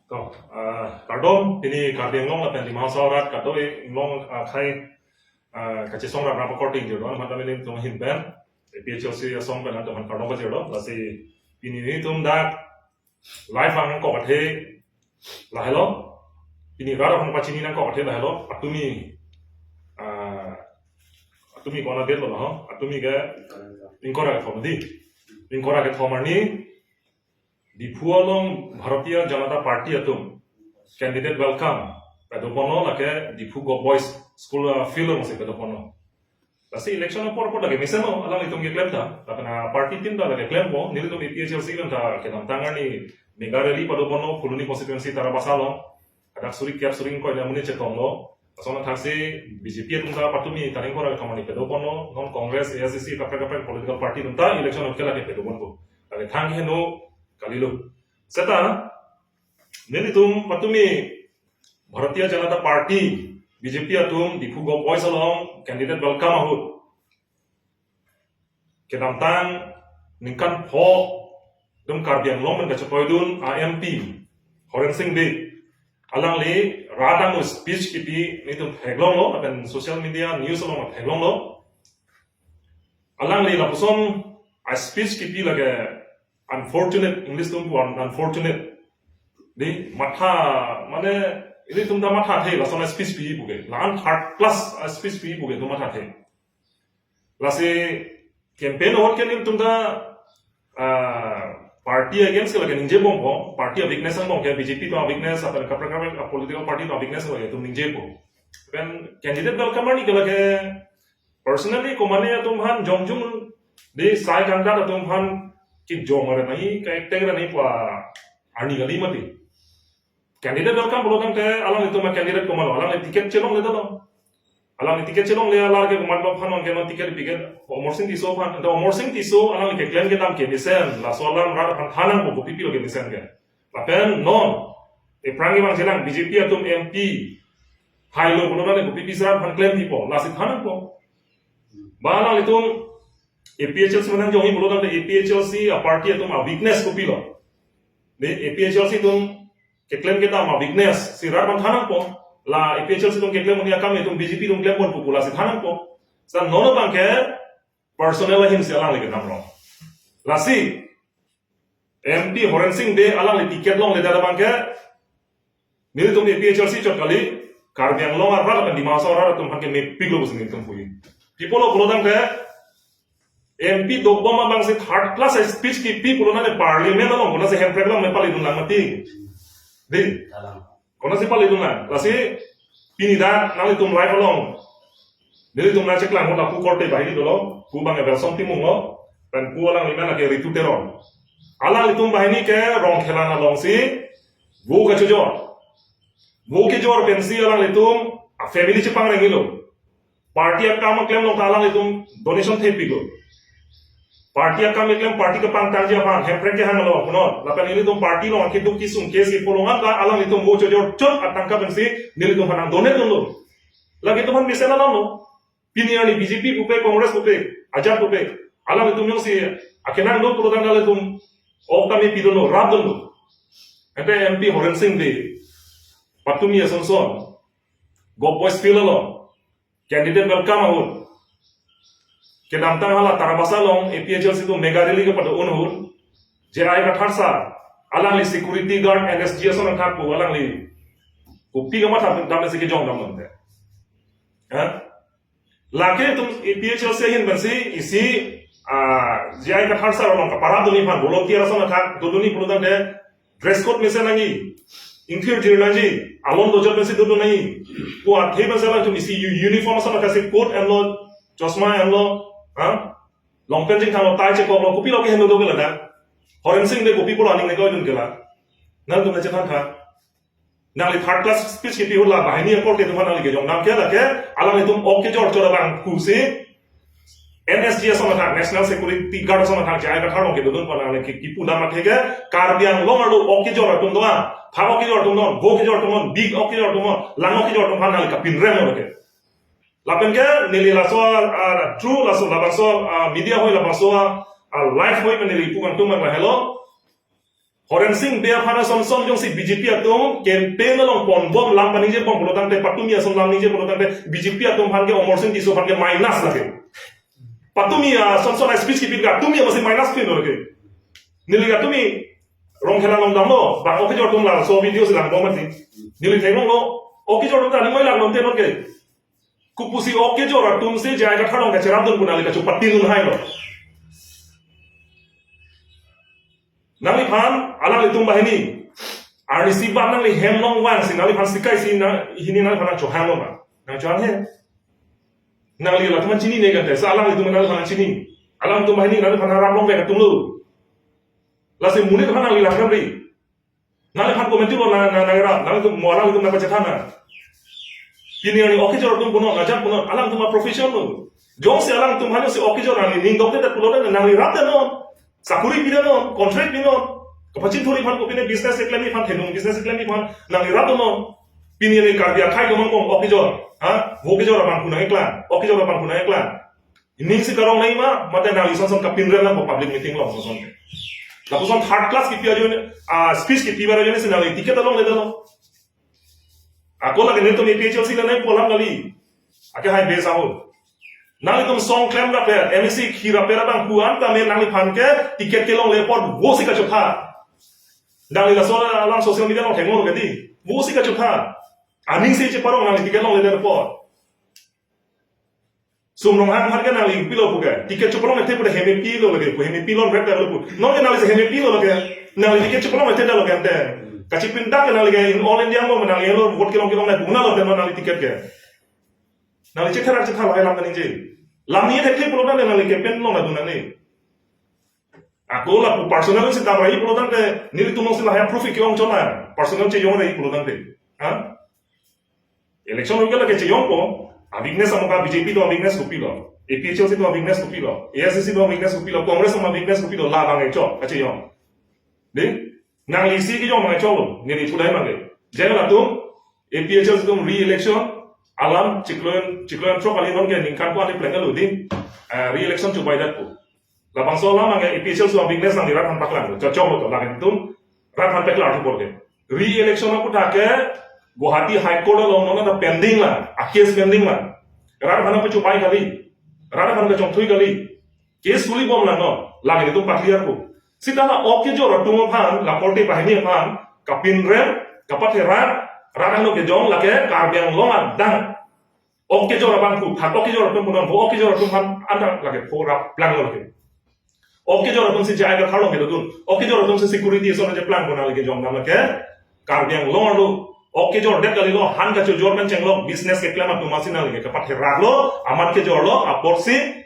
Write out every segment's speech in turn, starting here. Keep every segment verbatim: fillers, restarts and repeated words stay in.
To, ah, kardom, pini Karbi Anglong lapen Dima Hasao arat kadokave Anglong, ah, akhei, ah, kachesong rap rap akorte ingjir do-an aphan ta nelitum ahin pen, A P H L C asong pen nangtum aphan kardom pajir do, lasi pini nelitum dak live nangkok athe lahelo, pini rat aphan pachini nangkok athe lahelo, patumi, ah, patumi kona det lo ho, patumi ke ingkoi ra kethom di, ingkoi ra kethom arni, Diphu along Bharatiya Janata Party atum candidate welcome pado ponlo, lake Diphu Govt Boys School, ah, field alongsi pado ponlo. Lasi election apor apor lake mesen lo, alanglitum keklem ta. Lapen aparty atum ta lake klempo, nelitum A P H L C pen ta kedamtang arni mega rally pado ponlo, Phuloni constituency Tarabasa along. Hadak suri kep suri ingkoi amonit chetonglo. Lason athaksi B J P atum ta patumi tarik ingkoi ra kethom arni pado ponlo. Non Congress, A I C C, kaprek kaprek political party atum ta election ahut ke lake pado ponpo. Lake thang heno kalilo. Seta, nelitum patumi Bharatiya Janata Party, B J P atum, Diphu Govt Boys along candidate welcome ahut kedamtang ningkan pho atum Karbi Anglong pen kachepoi dun a M P Horen Sing Bey, alangli rat angno speech kipi nelitum theklonglo, lapen social media news along theklonglo. Alangli lapuson a speech kipi lake unfortunate, English atum pu unfortunate. Di matha, mane, ilitum ta mathathe, lason a speech pi puke. La-an third class a speech pi puke, itum mathathe. Lasi campaign ahut ke nelitum ta, ah, party against ke lake ningjebompo, party a weakness angbong ke, B J P atum a weakness, lapen kaprek kaprek a political party atum a weakness lake itum ningjebom. Pen candidate welcome arni ke lake personally komane atum aphan jongjung, di sai kandidat atum aphan kejong arni, ka-attack arni pu arni kali mati. Candidate welcome pulo tangte alanglitum a candidate komatlo, alangli ticket chelongledetlo. Alangli ticket chelongle, alar ke komat aphan non ke non ticket piket, Amarsing Tisso aphan. Anta Amarsing Tisso alangli keklem kedam ke mesen, laso alam rat aphan than nangpo, kopi pilo ke mesen ke. Lapen non, ephrang kevang chelang B J P atum M P hailo pulo tangte kopi pi sa aphan klempipo, lasi than nangpo. Ba alanglitum A P H L C menang jongji pulo tangte A P H L C a party atum a weakness kopilo. Di A P H L C atum keklem kedam a weakness si rat aphan than nangpo. La A P H L C atum keklem un-e akam itum B J P atum klemponpo pu lasi than nangpo. Sa non abang ke personal ahin si alangli kedam rong. Lasi M P Horen Sing Bey alangli ticket longledet abang ke nelitum A P H L C chot kali, Karbi Anglong arat lapen Dima Hasao arat atum aphan ke mepiklo pusi nelitum puji. Pi pulo pulo tangte M P dokbom abang si third class speech kipi pulo tangte parliament along konatsi Hemprek along me palidun lang mati. Di. Konatsi palidun lang. Lasi pini dak nanglitum live along nelitum nangcheklang ahut lapu korte banghini dolo, pu abang Welsom Timung lo, pen pu alangli amen lake Ritu Teron. Alanglitum banghini ke Rongkhelan alongsi vo kachojor. Vo kejor pensi alanglitum a family chepangrenglo. Party akam aklem along ta alanglitum donation thepiklo. Party akam keklem, party kepangtangji aphan, Hemprek kehanglo punon. Lapen ilitum party along keduk kesung kesi polongan ta alanglitum vo chojor chot atangka pensi nelitum aphan nang-donate dunlo. Lake itum aphan mesen alamlo. Pini arni B J P pupe, Congress pupe, ajat pupe, alanglitum jongsi akenang do pulo tangte alanglitum ok ta mepidunlo, rapdunlo. Ante M P Horen Sing Bey patumi ason son Govt Boys field along candidate welcome ahut, kedamtang hala Tarabasa along A P H L C atum mega rally kepado-un ahut, J I Kathar sir alangli security guard N S G ason athak pu alangli kopi kamatha damsi kejong dam lonte. Ha? Lake itum A P H L C ahin pensi isi, ah, J I Kathar sir along kaparap dunji aphan volunteer ason athak dodunji pulo tangte dress code mesen nangji, ingthir jir nangji, alon dojot pensi dodun nangji pu athe pensi alangtum isi u-, uniform ason athak si coat enlo, chosma enlo, ha? Long pant jingthanglo, tie chekoklo, kopilo keheno do ke ladak? Horen Sing Bey kopi pulo aning neko idun ke la? Nangtum nangchethan tha. Nangli third class speech kipi ahut la banghini akorte atum aphan nangli kejong dam ke lake, alanglitum ok kejor chot abang pusi N S G ason athak, National Security Guard ason athak, J I Kathar along kedodun aphan nangli ke kipu dam atheke, Karbi Anglong arlo ok kejor atum do-an, phak ok kejor atum do-an, vo kejor atum do-an, big ok kejor atum do-an, lang ok kejor atum aphan nangli kapinrem lo ke. Lapen ke neli laso, ah, through laso, labangso, ah, media hoi labangso, ah, live hoi pen neli pu kangtung abang lahelo. Horensing Bey aphan ason son jongsi B J P atum campaign along ponbom, lam paningje bom pulo tangte, patumi ason lam ningje pulo tangte, B J P atum aphan ke, Amarsing Tisso aphan ke minus lake. Patumi ason son speech kipi ke patumi amatsi minus pin lake. Neli ke patumi Rongkhela along damlo, ba ok kejor atum laso video si langbom mati. Neli theklonglo, ok kejor atum ta aning mai lang non te non ke. Kopusi ok kejor atum si J I Kathar along kacherapdun pu nangli kachopatin un hailo. Nangliphan, alanglitum banghini arnisi abang nangli hem along vangsi nangliphan sikai si na hini nangliphan nangchohanglo ma? Nangchohang he. Nangli latum chinine kan te, sa alanglitum nangliphan chini. Alangtum banghini nangliphan rap longvek atumlo. Lasi monit aphan nangli langdamri. Nangliphan komantu lo na, na, nangrap, nanglitum mo alanglitum nangpachethang na. Pini arni ok kejor atum punon, ajat punon, alangtum aprofession lo. Jongsi alangtum aphan si ok kejor nangli ning dokde det pulo tangte, nangli rapdet non. Sakuri pidet non, contract pinon. Kapachini thuri aphan, kopine business keklemji aphan, thenung business keklemji aphan, nangli rapdet non. Pini arni Karbi akhei kemang kong ok kejor. Ha? Vo kejor abang pu nangkeklang, ok kejor abang pu nangkeklang. Ining si karong nai ma, mate nangli son son kapinrem lang ko public meeting along son son. Lapuson third class kipi ajoine, ah, speech kipi bar ajoine si nangli ticket along ledetlo. Ako lake netum A P H L C le nai pu alam kali. Ake hai base aho. Nanglitum song klemrappet, M A C khirappet abang pu-an tame nangliphan ke ticket kelongle apot vosi kachotha. Nangli laso alam social media along thenglo ke dei. Vosi kachotha. Aning si cheparong nangli ticket longledet apot. Sum Ronghang aphan ke nangli kopilo pu ke. Ticket chopalong ethe pu hem epilo lake pu, hem epilonrap lo pu. Non ke nangli si hem epilo lake. Nangli ticket chopalong ethe lo ke ante. Kachipindak ke nangli ke in all India mo nangli lo vote kelong kelong nai pu na lo te non nangli ticket ke. Nangli chetherak chetha lahai lam kaningje. Lam ni thekle pulo tangte nangli campaign along ladun nangli. Ako lapu personal si damra-i pulo tangte, nelitum along si lahai proof ke-ong chona, personal chejongre-i pulo tangte. Ha? Election rugel lake chejongpo, a-weakness amoka B J P atum a-weakness kopilo, A P H L C atum a-weakness kopilo, A I C C atum a-weakness kopilo, Congress atum a-weakness kopilo, labang e chok, kachejong. Dei, nangli si kejong abang e choklo, neli pudai mangke. Jai latum, A P H L C atum re-election, alam chiklo, chiklo throk kali non ke ningkan ko ani pleng lo dei, eh, re-election chobaidet pu. Labangso alam abang ke A P H L C atum a-weakness nangli rat aphan paklang. Chokchok lo to, lagitum rat aphan paklang thu bor ke. Re-election aputhak ke Guwahati High Court along non ta pending lang, a-case pending lang. Rat aphan pachobai kali. Rat aphan kachongthui kali. Case suli bom lang non. Lagitum pa-clear ko. Seta la ok kejor atum aphan, la korte banghini aphan, kapinrem, kapatherak, rat angno kejong lake Karbi Anglong adang. Ok kejor abang pu, thak ok kejor atum punon, vo ok kejor atum aphan anta lake pho rap planglo lake. Ok kejor atum si J I Kathar along kedodun. Ok kejor atum si security ason cheplangpo nangli kejong dam lake. Karbi Anglong arlo. Ok kejordet kalilo, han kachojor pen chenglok, business keklem atum amatsi nangli ke kapatheraklo, amat kejorlo, apotsi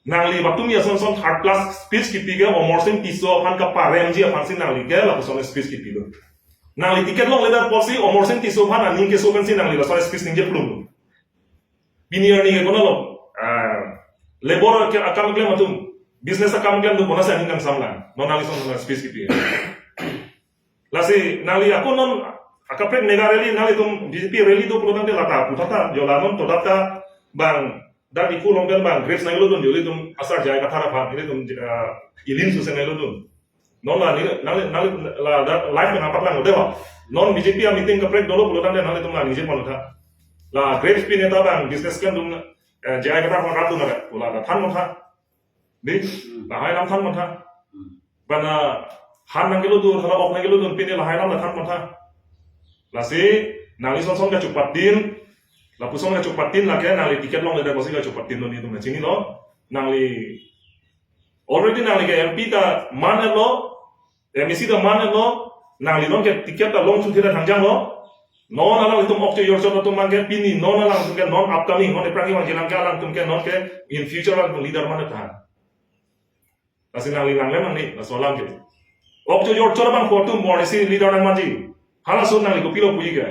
nangli patumi ason son third class speech kipi ke Amarsing Tisso aphan kaparemji aphansi nangli ke lapuson speech kipilo. Nangli ticket longledet apotsi Amarsing Tisso aphan aning keso pensi nangli lason speech ningje plum. Pini arni ke konatlo, ah, labor ke akam klem atum, business akam klem atum konatsi aning kangsam lang. Non nangli son son speech kipi. Lasi nangli ako non akaprek mega rally nanglitum B J P rally do pulo tangte lata puthot ta, jo la non to data bang dak iku along pen bang grapes nanglodun, jo ilitum asar J I Kathar aphan, ilitum, ah, ilim suse nanglodun. Non la ni, nang, nang, la, la, live nangpaklang lo dei ba. Non B J P a-meeting kaprek dolo pulo tangte nanglitum la ningje pon tha. La grapes pi neta bang business kan dum, eh, J I Kathar aphan rapdun nave. Pu la ta than pon tha. Dei, lahai alam than pon tha. Bana han nangkelodun, hala ok nangkelodun, pine lahai alam la than pon tha. Lasi, nangli son son kachopatin, lapuson kachopatin lake, nangli ticket longledet apotsi kachopatinlo, netum chinilo, nangli already nangli ke M P ta man-etlo, M A C ta man-etlo, nangli non ke ticket ta longchun theda thangjanglo. Non alanglitum ok chojor chot atum abang ke pini, non alangtum ke non upcoming, non ephrang kevangji alam ke alangtum ke non ke in future alangtum leader man-et tha. Lasi nangli nanglem nangli, laso alam ke. Ok chojor chot abang pu atum bor isi leader nangmanji. Halaso nangli kopilo puji ke.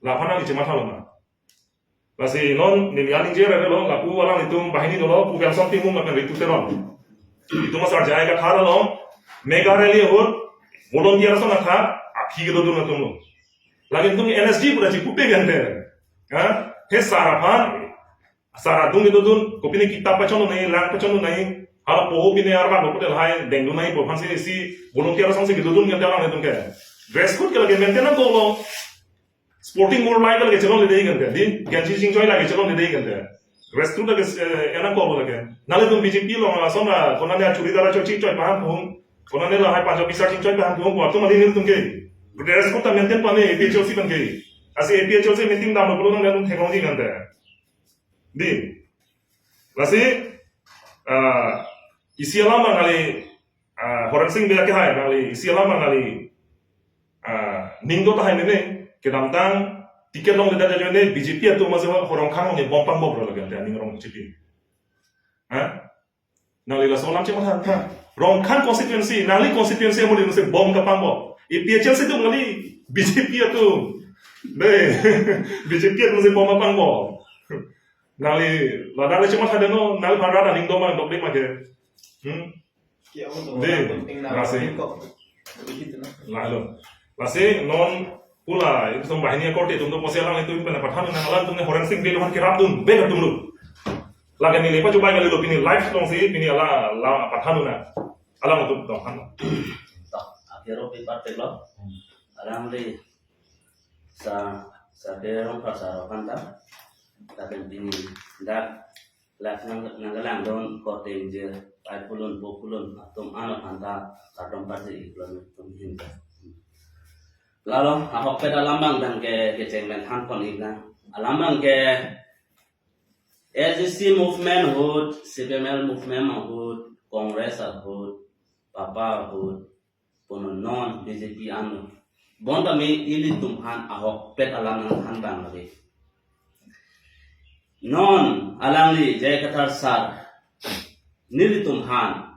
Laphan nangli chemathalo ma. Lasi non neli aning je rere lo, lapu alanglitum banghini dolo, pu Belsong Timung lapen Ritu Teron. Itum asar J I Kathar along, mega rally ahut, volunteer ason athak, aphi kedodun atumlo. Lagitum N S G pura chipupe gente. Ha? He sar aphan, sar adung kedodun, kopine kitap pachonlo nai, lang pachonlo nai, Hala poho pine arvan hotel hai dengdun nangji pu aphansi isi volunteer asongsi kedodun kante alanglitum ke. Dress code ke lake maintain nangkoklo. Sporting mur lai ke lake chelongledetji kante. Di, genji chingchoi lake chelongledetji kante. Dress code lake, eh, nangkoklo lake. Nanglitum B J P along ason la, konane churidar acho chingchoi paham pung. Konane lahai panjo bisa chingchoi paham pung. Atum adi nelitum ke. Dress code ta maintain pame A P H L C pen ke. Lasi A P H L C meeting damlo pulo nanglitum theklongji kante. Di. Lasi, ah, isi alam nangli, ah, Horensing Bey ke hai, nangli isi alam nangli, ah, ning do tahai nene, kedamtang ticket longledet ajoine B J P atum amatsi Horongkhang ne bom pangbob lo lake ante ning rong chipi. Ha? Nangli laso alam chematha tha. Rongkhang constituency, nangli constituency amonit si bom kapangbob. A P H L C atum nangli B J P atum. Dei, B J P atumsi bom kapangbob. Nangli ladak le chematha deno, nangli phan rat aning do ma dokde ma ke. Hmm? Dei, lasi. Lalo. Lasi non pula, itum banghini akorte atum do pusi alanglitum pen pathan nang, alanglitum ne Horensing Bey aphan kerapdun, bek atum lo. Lake neli pachobai kalilo pini live alongsi, pini ala, la pathan nang. Alanglitum do han. Toh, akhir opi partek lo. Alangli sa, sa de rong pasar aphan ta. Tapi pini dak Lak nang, nangkelangdun korte ingjir, pai pulun, po pulun, atum ano phanta, kardom pasi iklon atum hin. Lalo, ahokpet alam abang ke, kecheng pen than pon ikna. Alam abang ke, A G C movement ahut, C P M L movement ahut, Congress ahut, papa ahut, punon non B J P ano. Bonta me ilitum aphan ahokpet alam nangthan abang lake. Non alangli J I Kathar sir nelitum aphan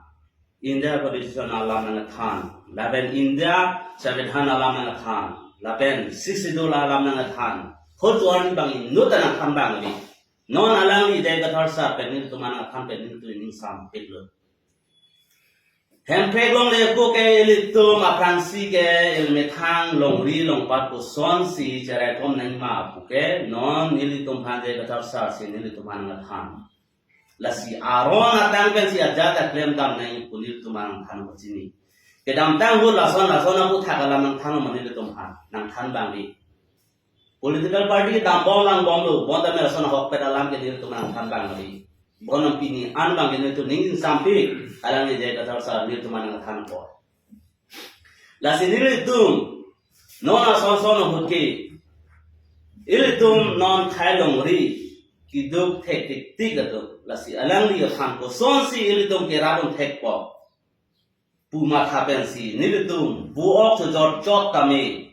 India Constitution alam nangthan, lapen India Sanvidhan alam nangthan, lapen Sixth Schedule alam nangthan. Hotuan bang inut nangthan abang lake. Non alangli J I Kathar sir pen nelitum aphan nangthan pen nelitum ning sampik lo. Hemprek longle ako ke ilitum aphrangsi ke ilmethang longri longpat kosonsi cheraikom nangma pu ke non nelitum aphan J I Kathar sir si nelitum aphan nangthan. Lasi aron atang pensi ajat aklem dam nangji pu nelitum aphan nangthan ko chini. Kedamtang ahut lason lason aputhak alam nangthan ma nelitum aphan nangthan abang di. Political party kedam bom langbomlo, bonta me lason ahokpet alam ke nelitum aphan nangthan abang di. Bonta pini an abang ke nelitum ning sampik, alangli J I Kathar sir nelitum aphan nangthan ko. Lasi nelitum, non ason son ahut ke, ilitum non khei longri, keduk thektik tik atum, lasi alangli aphan kosonsi ilitum kerapdun thekpo pu matha pensi nelitum bu-ok chojor chot tame,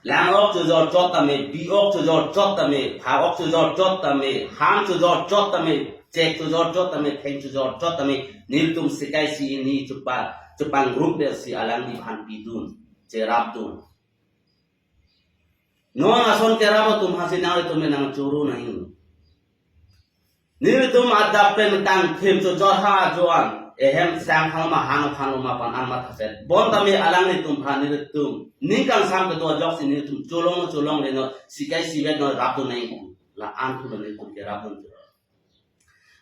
lang-ok chojor chot tame, bi-ok chojor chot tame, phak-ok chojor chot tame, ham chojor chot tame, chek chojor chot tame, theng chojor chot tame, nelitum sikai si ini chupa, chupangrum pensi alangli aphan pidun, cherapdun. Non ason kerap atum aphansi nanglitum nangchoro nangji. Nelitum adap pen tangthim chojor ha ajoine, ehem sang hang ma hang aphan ma pan an mathaset. Bonta me alanglitum aphan nelitum ning kangsam kedo ajoksi nelitum cholong cholongle non, sikai sivet non rapdun nangji. La-an thu nelitum kerapdun.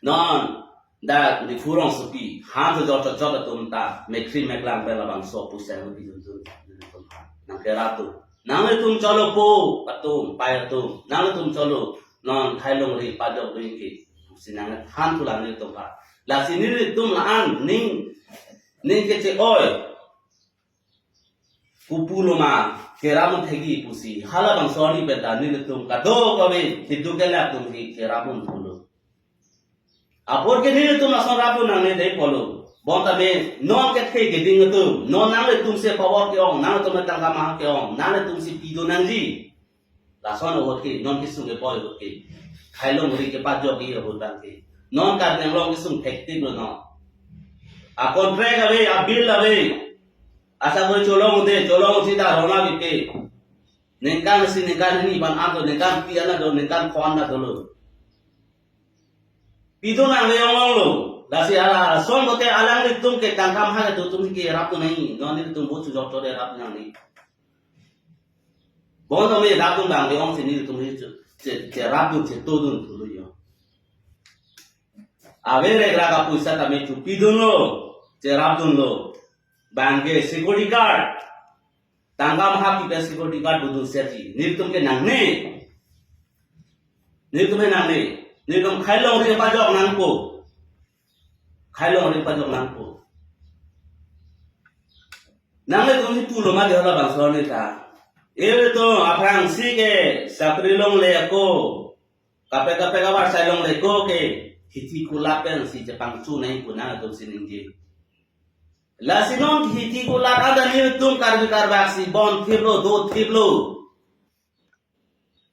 Non, dak Diphu rongsopi, ha chojor chot chot atum ta, mekhri meklang pen labangso pusai lo pidun dun, dun dun aphan. Nangkerapdun. Nanglitum cholo po, atum, pai atum. Nanglitum cholo, non khei longri pajok dun ke. Si nangthan thu lang nelitum aphan. Lasi nelitum la-an, ning, ning keche-oi. Kopulo ma, kerapdun thekji pusi. Halabangso arni pen ta nelitum kadokave, keduk kelak atum si kerapdun thulo. Apor ke nelitum lason rapdun nangne dei pulo. Bonta me, non kethe keding atum, non nanglitum si power ke-ong, nangtum tangka ma ke-ong, nanglitum si pidun nangji. Lason ahut ke, non kesung kepoi ahut ke. Khei longri kepajokji ahut abang ke. Non Karbi Anglong kesung thektik lo non. A contract ave, a bill ave. Asa koi cholong de, cholong sita rona bipe. Ningkan isi, ningkan hini aphan an do, ningkan phli an do, ningkan phongo an dolo. Pidun nangle ong ong lo. Lasi hala, son bote alanglitum ke tangka maha atum si kerapdun nangji. Non nelitum bu chojor chot de rap nangji. Bonta me rapdun abang ke-ong si nelitum si che, che, cherapdun chetodun thulo yo. Ave regra kapusa tame chupidunlo, cherapdunlo. Bangke security guard. Tangka maha kipe security guard budun seti. Nelitum ke nangne. Nelitum ke nangne. Nelitum khei longri pajok nangpo. Khei longri pajok nangpo. Nanglitum si pulo ma de halabangso arni ta. Ilitum aphrangsi ke sakri longle ako. Kaprek kaprek abar sai longle ako ke. Hithi kulat pen si chepangchu nai pu nanglitum si ningje. Lasi non hithi kulat ada nelitum Karbi Karbak si bon thiplo, do thiplo.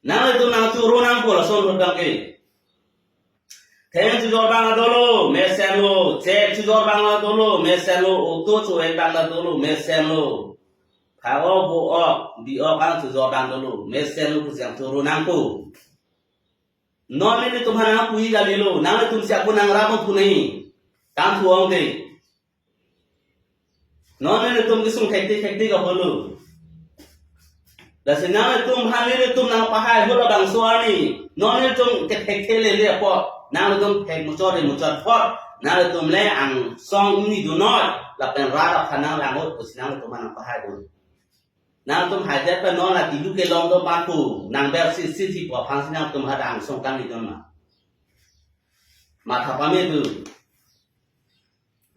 Nanglitum nangchoro nangpo lason ahut bangke. Theng chojor abang dolo, mesenlo, chek chojor abang dolo, mesenlo, auto cho-et abang dolo, mesenlo. Phak-ok, bo-ok, bi-ok abang chojor abang dolo, mesenlo pusi nangchoro nangpo. Non nelitum aphan nangpu-i kalilo, nanglitum si ako nangrap pu nai. Tangthu ong de. Non nelitum kesung thektik thektik apotlo. Lasi nanglitum aphan nelitum nangpahai halabangso arni. Non nelitum kethek thele le apot. Nanglitum thek muchot le muchot apot. Nanglitum le angsong ingni dunoi. Lapen rat aphan nanglang ahut pusi nanglitum aphan nangpahai dun. Nangtum haidet pen non la tilu kelong do paku. Nang ber si si si po aphan si nangtum hadak angsong kangni dun ma. Matha pame dun.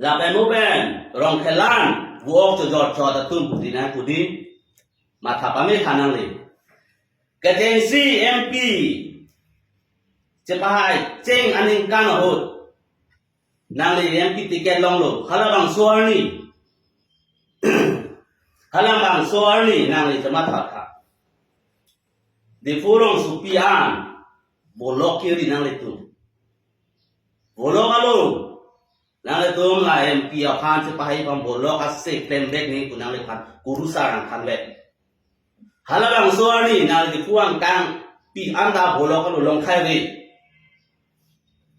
Lapen mo pen, Rongkhelan, vo-ok chojor chot atum pudi nang pudi, matha pame tha nangle. Kechengsi M P, chepahai, cheng aningkan ahut. Nangle M P ticket longlo, halabangso arni. Halabangso arni, nangle chematha tha. Diphu rongsopi an, bolok kiri nanglitum. Bolok alo. Nanglitum la M P aphan chepahai aphan bolok ase klem bek ni pu nangliphan kurusar nangthan bek. Halabangso arni nangli Diphu angkang pi anta bolok alo long khai ave.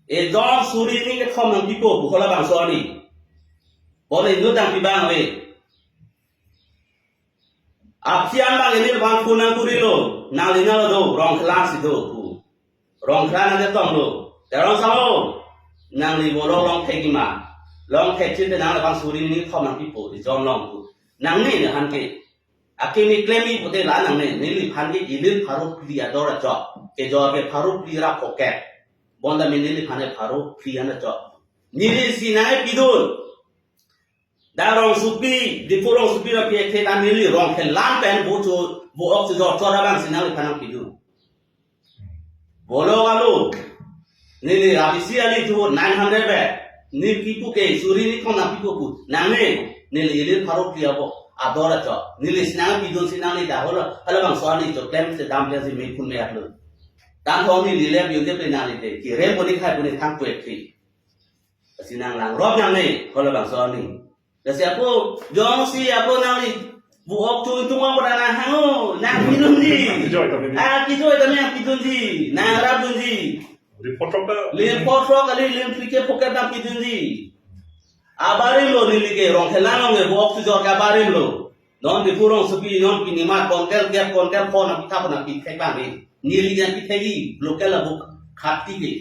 Ejong suri ni kethom nangpipo pu halabangso arni. Bole inut nangpi abang ave. Aphi an bang ini bang phone nangkurilo, nangli nalo do, Rongkhelan si do pu. Rongkhelan ante tonglo. Terang sao, nangli bolok long thek ma. Long thek chinte nangli bang suri ni thom nangpipo, di jon long pu. Nangne ne han ke. Akimi klemi pute la nangne, neliphan ke ilil pharo phli ador achok. Kejor ke pharo phli ra pocket. Bonta mi neliphan ke pharo phli an achok. Neli si nai pidun. Dak rongsopi, Diphu rongsopi ra pi ek the ta neli Rongkhelan pen vo cho, vo-ok chojor chot abang si nangliphan nangpidun. Bolok alo. Neli abisi ali thu nine hundred be. Neli kipu ke suri ni thom nangpipo pu. Nangne, neli ilil pharo phli abo. Ador achok. Neli si nangpidun si nangli dak holo. Halabangso arni cho klem si dam klem si me phun me atlo. Tangthu neli le pi un-e pe nangli te. Kirem pu ni khai pu ni thang pu ek thi. Lasi nanglang rop nangne, halabangso arni. Lasi ako, jongsi ako nangli, vo-ok chung chung ong pada nang hang o, nangpidunji. Kijoi kami ni. Ah, kijoi kami nangpidunji, nangrapdunji. Report rok ta. Report rok kali, lim three K pocket nangpidunji. Abarim lo neli ke, Rongkhelan along ke, vo-ok chojor ke abarim lo. Non Diphu rongsopi, non pini ma kontel gap, kontel phone nangpitha pu nangpithek bang ni. Neli nangpithekji, local abuk khati ke.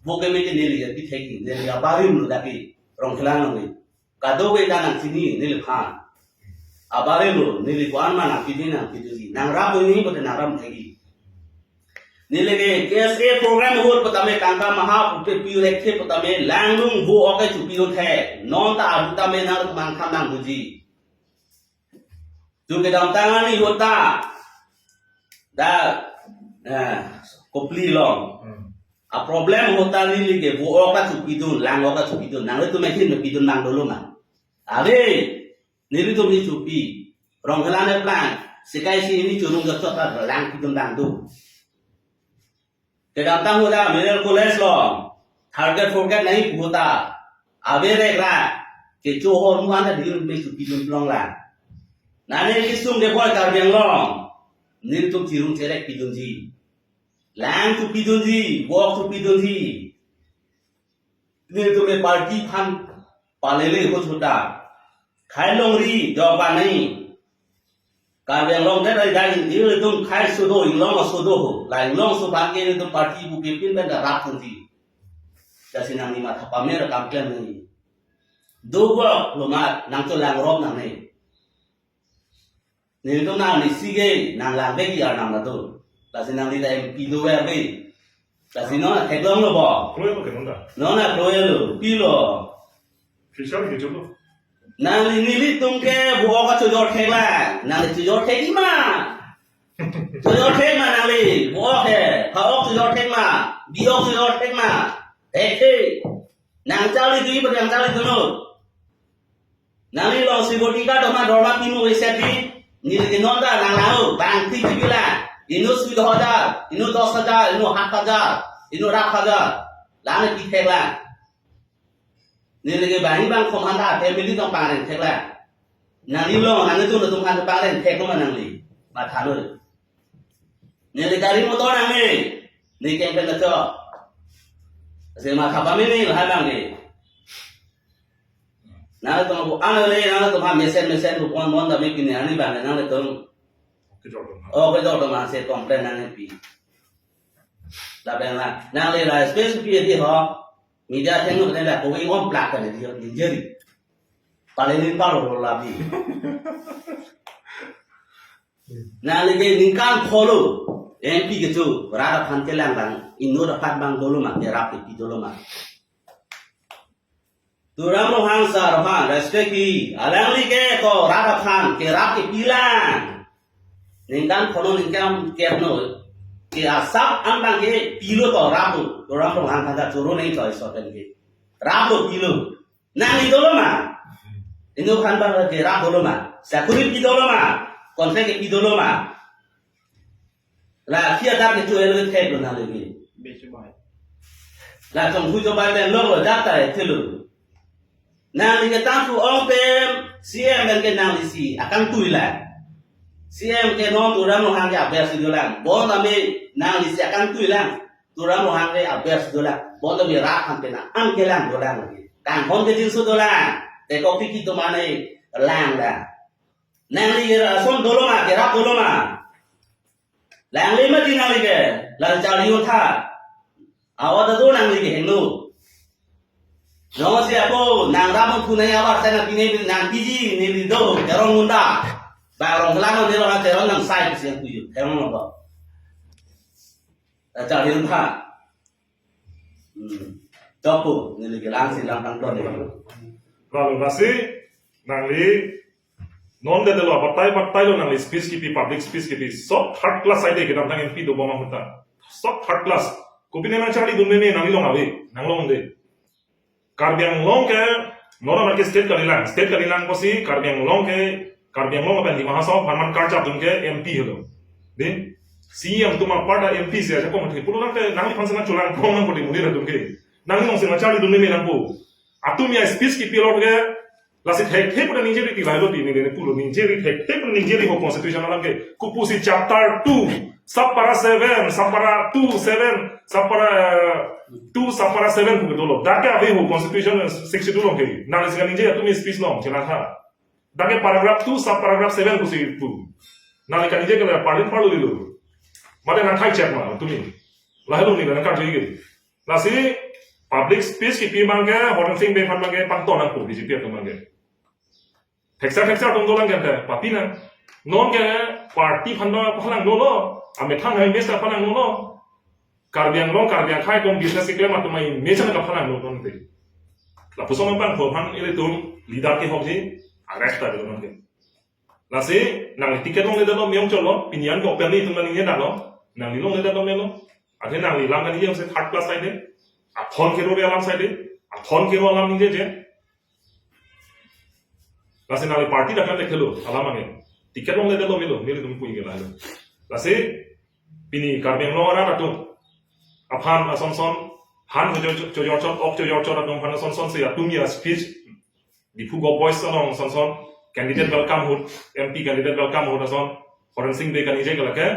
Bo ke me ke neli nangpithekji, neli abarim lo dak ke. Rongkhelan along ke. Kado ke ta nangchini, neliphan. Abarim lo, neli ko-an ma nangpidun nangpidunji. Nangrap ni pute nangrap thekji. Neli ke K S A program ahut pu tame tangka maha pupe pi ek the pu tame langlung vo-ok ke chupidun the. Non ta abu tame nang mangtham nangbuji. Chu kedamtang arni ahut ta. Dak, eh, Kopili along. Hmm. A problem ahut ta neli ke vo-ok ta chupidun, lang-ok ta chupidun. Nanglitum ahin pidun nang dolo ma. Ave, nelitum ni chupi. Rongkhelan aplang. Sekai si ini churung jot chot ta lang pidun dang do. Kedamtang ahut ta Middle College along, third grade, fourth grade nai pu ta, ave rek ra, kecho ahormu an ta dil me chupidun long la. Nane kesung de boy Karbi Anglong, nelitum chirung cherek pidunji. Lang chupidunji, vo-ok chupidunji. Nelitum le party aphan palele ahut ta. Khei longri, jok banai. Karbi Anglong ke rai dai, ilitum khei sudo, inglong sudo ho. La inglong su bangke ilitum party bu pipin pen da rap tunji. Lasi nangli matha pame ra kam klem nangji. Dobak lomat nangcholangrop nangne. Nelitum nang ni sige nang langvekji arnam na do. Lasi nangli ta M P dover de. Lasi non theklonglo bo. Kroi lo ke non ta. Non na kroi lo, pilo. Fisher ke chulo. Nangli nelitum ke vo-ok kachojor theklang. Nangli chojor thekji ma. Chojor thek ma nangli. Vo-ok he. Ha-ok chojor thek ma. Bi-ok chojor thek ma. Thekthe. Nang charli doji, nang charli donon. Nangli long security guard dorma dorma pimu ese di. Neli ke non ta nang lang-o. Bang ti pila. Inut sui do hajar, inut dos hajar, inut hat hajar, inut rap hajar. Lang pi theklang. Neli ke bang bang komandan family tong pangren theklang. Nangli long, nangli tum tum han pangren thek ma nangli. Matha noi. Neli gari motor nangne. Ne keng pen na cho. Ase matha pame ne lahai bang ke. Nangtum ko ano le, nangtum ha mesen mesen ko pon pon ta me pini ani bang nangtum. Kejok dong. Oh, kejok dong ma se complain nang pi. Lapen la, nangli la space pi di ho. Media thengno ne la ko wi on plak kan di injury. Palenin palo lo labi. Nangli ke ningkan phongo M P kecho rat aphan kelang lang inut aphan bang dolo ma, kerap kepi dolo ma. Tuliram Ronghang sir aphan respect pi, alangli ke ko rat aphan kerap kepi lang. Ningkan phongo ningkan kerap no ke asap an bang ke pilo to rap lo. Tuliram Ronghang aphan ta choro nangji choi so pen ke. Rap lo pilo. Nangli dolo ma. Inut aphan bang kerap dolo ma. Sakuri pi dolo ma. Contract pi dolo ma. La kia dak kecho el thek lo nangli ke. Becho bai. La chonghu chobai pen lo lo dak ta thelo. Nangli ke tangku ong pen C M pen ke nangli si akangtui lang. C M ke non Tuliram Ronghang ke aber si dolang. Bon tame nangli si akangtui lang. Tuliram Ronghang ke aber si dolang. Bon tame rat aphan pen an kelang dolang. Kanghon ke jinso dolang. Tekok tiki to mane lang lang. Nangli ke ason dolo ma, kerap dolo ma. Langli ma di nangli ke, lang charli untha. Awa ta do nangli ke hengno. Jong si ako, nang ramun punai awar sana pine nang piji, neli do, Teron munda. Ba rong lang ne rong Teron nang sai si yang tuju, Teron lo ba. Lang charli untha. Hmm. Chopo, neli ke lang si lang tang don ni. Lalu nasi, nangli, non de lo, batai batai lo nangli speech kipi, public speech kipi, sok third class side kedamtang M P dobom ahut ta. Sok third class. Kopi ne nang charli dun meme, nangli long ave, nang long de. Karbi Anglong ke, non amar ke state kalilang, state kalilang kosi, Karbi Anglong ke, Karbi Anglong apen Dima Hasao aphan man karjap dun ke M P helo. De, C M atum apar ta M P si aja kong the, pulo nang ke, nangliphan si nang cholang kong nang pudi muni ra dun ke. Nangli nong si nang charli dun meme nangpo. Atum ya speech kipi lo ke, lasi thekthe pura ningje ri ti lahelo ti neli pulo ningje ri thekthe pura ningje ri ho constitution alam ke. Kopusi chapter two, subpara seven, subpara two, seven, subpara, uh, two, subpara seven pu dolo. Dak ke ave ho constitution sixty-two along ke. Nangli si kaningje atum speech along, chenatha. Dak ke paragraph two, subparagraph seven pusi pu. Nangli kaningje ke la parlin parlo dilo. Mate nang khai chat ma, tumi. Lahelo neli nang karju ke. Lasi public speech kipi abang ke, Horensing Bey aphan abang ke, pangton nangpo B J P atum abang ke. Thekser thekser atum dolang ke te, papi nang. Non ke party aphan ta phalang dolo, amethang hai mes ta phalang dolo. Karbi Anglong, Karbi akhei atum business keklem atum image ta phalang dolo te. Lapuson abang pho aphan ilitum leader kehokji, arrest ta dolo non ke. Lasi, nangli ticket longledetlo me-ong cholo, pini an ke openly itum nangji dalo, nangli longledetlo melo, athe nangli lam kaningje se third class side, athon kero alam side, athon kero alam ningjeje. Lasi nangli party dak kan dekhelo, alam ange. Ticket longledetlo melo, nelitum pu-i ke lahelo. Lasi, pini Karbi Anglong arat atum aphan ason son, han chojor chojor chot, ok chojor chot atum aphan ason son si atum ya speech, Diphu Govt Boys along ason son, candidate welcome ahut, M P candidate welcome ahut ason, Horensing Bey kaningje ke lake,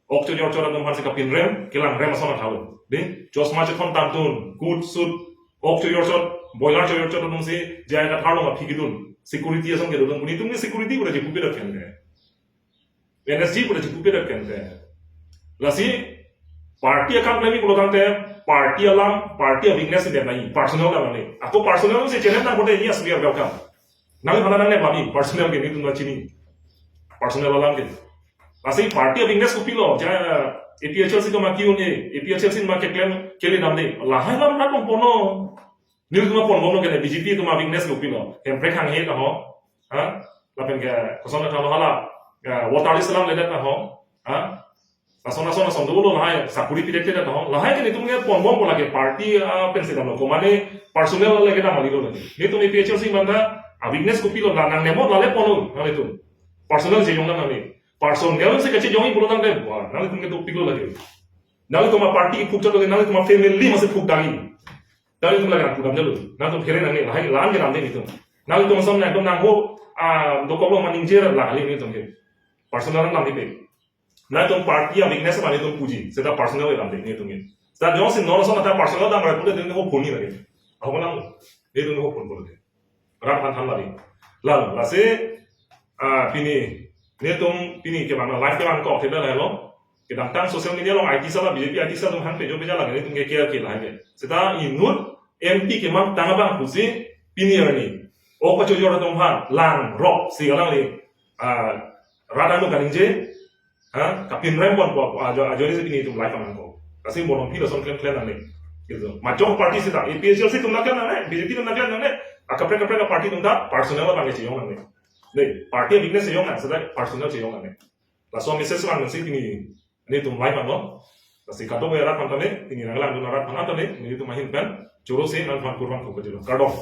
ok chojor chot atum aphan si kapinrem, kelangrem ason athalo. De, chosma chethon tangtun, coat suit, ok chojor chot, boiler chojor chot atum si, jai kathar along aphi kedun, security ason kedun, puni atum ke security pura chepupe dak kan ke. N S G pura chepupe dak kan te. Lasi, Party akam klemji pulo tangte, party alam, party a-weakness si det nangji, personal alam nangji. Ako personal si challenge nang pote, yes, we are welcome. Nangli aphan nangnep lagi, personal ke netum ta chini. Personal alam ke. Lasi party a-weakness kopilo, ja, A P H L C atum ma ki-un-e, A P H L C atum ma keklem, kele damde. Lahai alam rat pon ponlo. Netum ma pon ponlo ke B J P atum a-weakness kopilo. Hemprek hanghe ta ho. Ha? Lapen ke koson ta lo hala. Ya, voter list alam ledet ta ho. Ha? Lason lason lason dolo lahai, sakuri pidet pidet ho. Lahai ke netum ke pon bompo lake party, ah, pensi damlo. Komane personal lake dam kalilo lake. Netum A P H L C atum ta a-weakness kopilo, la nangnepnon lale ponnon nanglitum. Personal chejong nang nangli. Personal si kachejongji pulo tangte, wah, nanglitum ke dopiklo lake. Nanglitum a-party phukchot lake, nanglitum a-family masi phukdagi. Nanglitum lake pudam jalo. Nangtum phere nangne, lahai la-an ke damde netum. Nanglitum ason nangtum nangho, ah, dokoklo ma ningje ra la kali netum ke. Personal nang damde pe. Nangtum party a-weakness ma netum puji, seta personal damde netum ke. Seta jongsi non ason ta personal dam ra pute netum ho phone ni lake. Ako nang, netum ho phone pute. Rat aphan than lagi. Lalu, lasi, ah, pini, netum, pini kevang, live kevangkok, theda lahelo. Kedamtang social media along I T cell, B J P I T cell atum hangpejo peja lagi, netum ke care ke lahai ke. Seta inut M P kemangtang abang pusi, pini arni. O kachojor atum aphan, langrok, si kalangli, ah, rat angno kaningje, ha, kapinrem ponpo, ajo, ajo ni si pini itum live nangkok. Lasi bolong phi lason klem klem nangne. Gitu. Majok party seta, A P H L C atum ta klem nangne, B J P atum ta klem nangne, akaprek kaprek party atum ta personal abang ke chejong nangne. Dei, party a-weakness chejong nang, seta personal chejong nangne. Laso message lang si pini netum live nanglo. Lasi kadokave arat aphan tame, pini nanglang dun arat aphan tame, netum ahin pen, choro si nangphan kurvangthu pajirlo. Kardom.